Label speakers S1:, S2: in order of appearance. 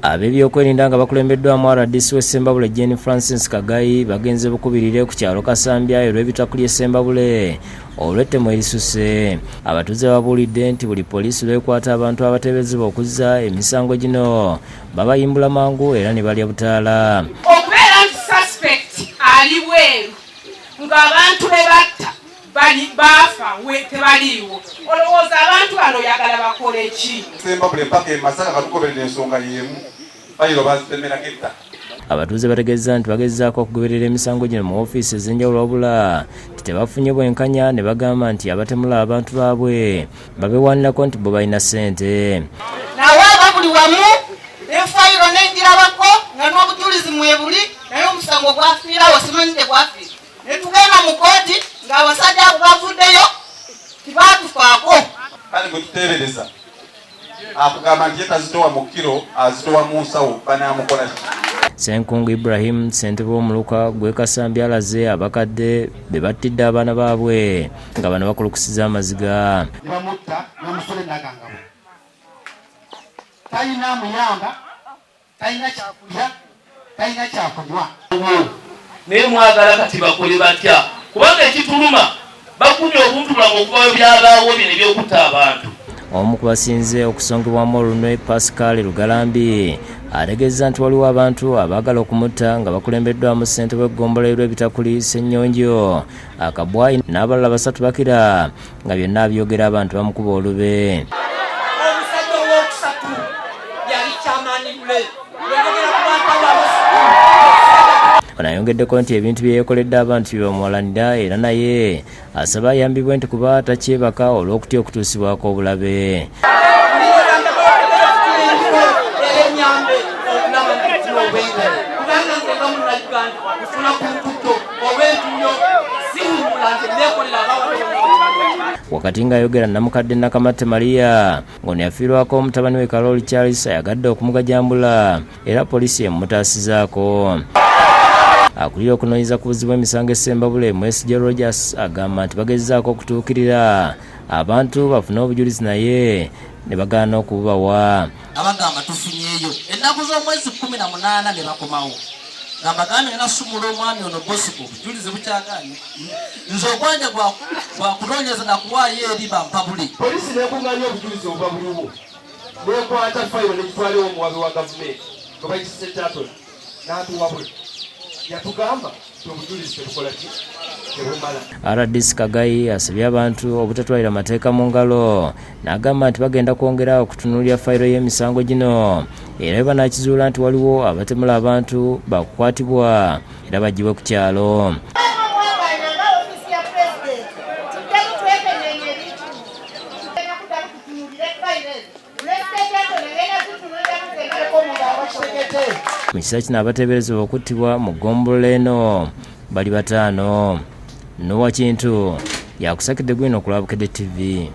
S1: Ab'ebyokwerinda nga bakulembeddwamu RDC w'e Ssembabule Jane Francis Kagayi bagenze bukubirire ku kyalo Kasambya olw'ebitaku ly'e Ssembabule olw'ettemu erisusse. Abatuuze babuulidde nti buli poliisi lw'ekwata abantu abateeberezebwa okuzza emisango gino babayimbula mangu era ne balya butaala.
S2: Okubeera nti suspect ali bweru ng'abantu be batta bali baafa we tebaliiwo olowooza abantu bano oyagala bakole ki?
S3: Ssembabule mpaka e Masaka katugoberera ensonga y'emu fayiro bazitemerako ettaka.
S1: Abatuuze bategeezezza nti bagezezzaako okugoberera emisango gino mu ofiisi ez'enjawulo wabula nti tebafunye bwenkanya ne bagamba nti abatemula abantu baabwe babewaanirako nti bo balina ssente.
S4: Nawaaba buli wamu ne fayiro ne ngirabako nga n'obujulizi mwebuli naye omusango gwafiirawo simanyi gye gwafiira. Ne tugenda mu kkooti ng'abasajja abo bavuddeyo tibaatufaako.
S3: Kale gwe tuteebereza akugamba nti ye tazitowa mu kiro azitowa mu nsawo banaamukola ki?
S1: Ssenkungu Ibrahim ssentebe w'omuluka gw'e Kasambi alaze abakadde be battidde abaana baabwe nga bano bakulukusiza amaziga.
S5: Ne bamutta n'omusole Nagangabo talina amuyamba talina kyakulya talina kyakunywa.
S6: Naye mwagala kati bakole batya kubanga ekituluma bakumye obuntu bulamu okuva we byabaawo bino ebyokutta abantu.
S1: Omu ku basinze okusongebwamu olunwe Pascal Lugalambi ategeezezza nti waliwo abantu abaagala okumutta nga bakulembeddwamu ssentebe w'eggombolola y'Olwebitakuli Ssennyonjo Akabwayi n'abalala basatu bakira nga byonna abyogera abantu bamukuba olube.
S7: Omusajja ow'okusatu yali Kyamaani Lule.
S1: Ono ayongeddeko nti ebintu bye yeekoledde abantu bye bamuwalanira era naye asaba ayambibwe nti kuba takyebaka olw'okutya okutuusibwako obulabe. Wakati ng'ayogera Namukadde Nakamatte Maria ng'ono yafiirwako mutabani we Kalooli Charles ayagadde okumugajambula era poliisi emutaasizaako. Akulira okunoonyeza ku buzzi bw'emisango e Ssembabule Mwesigye Rogers agamba nti bagezezzaako okutuukirira abantu bafune obujulizi naye ne bagaana okububawa.
S8: Abagamba tufunyeeyo ennaku z'omwezi 18 ne bakomawo nga mbagambye ngenda sumula omwami ono Bosco obujulizi bukyagaanye nze ogwanja gwakunoonyeza nakuwaayo eri bampabule.
S9: Poliisi n'ekung'aanya obujulizi obuba buliwo n'ekwata fayiro n'egitwala ew'omuwaabi wa gavumenti gwe bayita State n'atuwabula yatugamba nti obujulizi tebukola ki tebumala.
S1: RDC Kagayi asabye abantu obutatwalira mateeka mu ngalo n'agamba nti bagenda kwongera okutunuulira fayiro y'emisango gino era bwe banaakizuula nti waliwo abatemula abantu baakukwatibwa era baggyibwe ku kyalo. Mu kiseera kino abateeberezebwa okuttibwa mu ggombolola eno bali bataano. Noah Kintu yakusakidde gwino ku lwa Bukedde TV.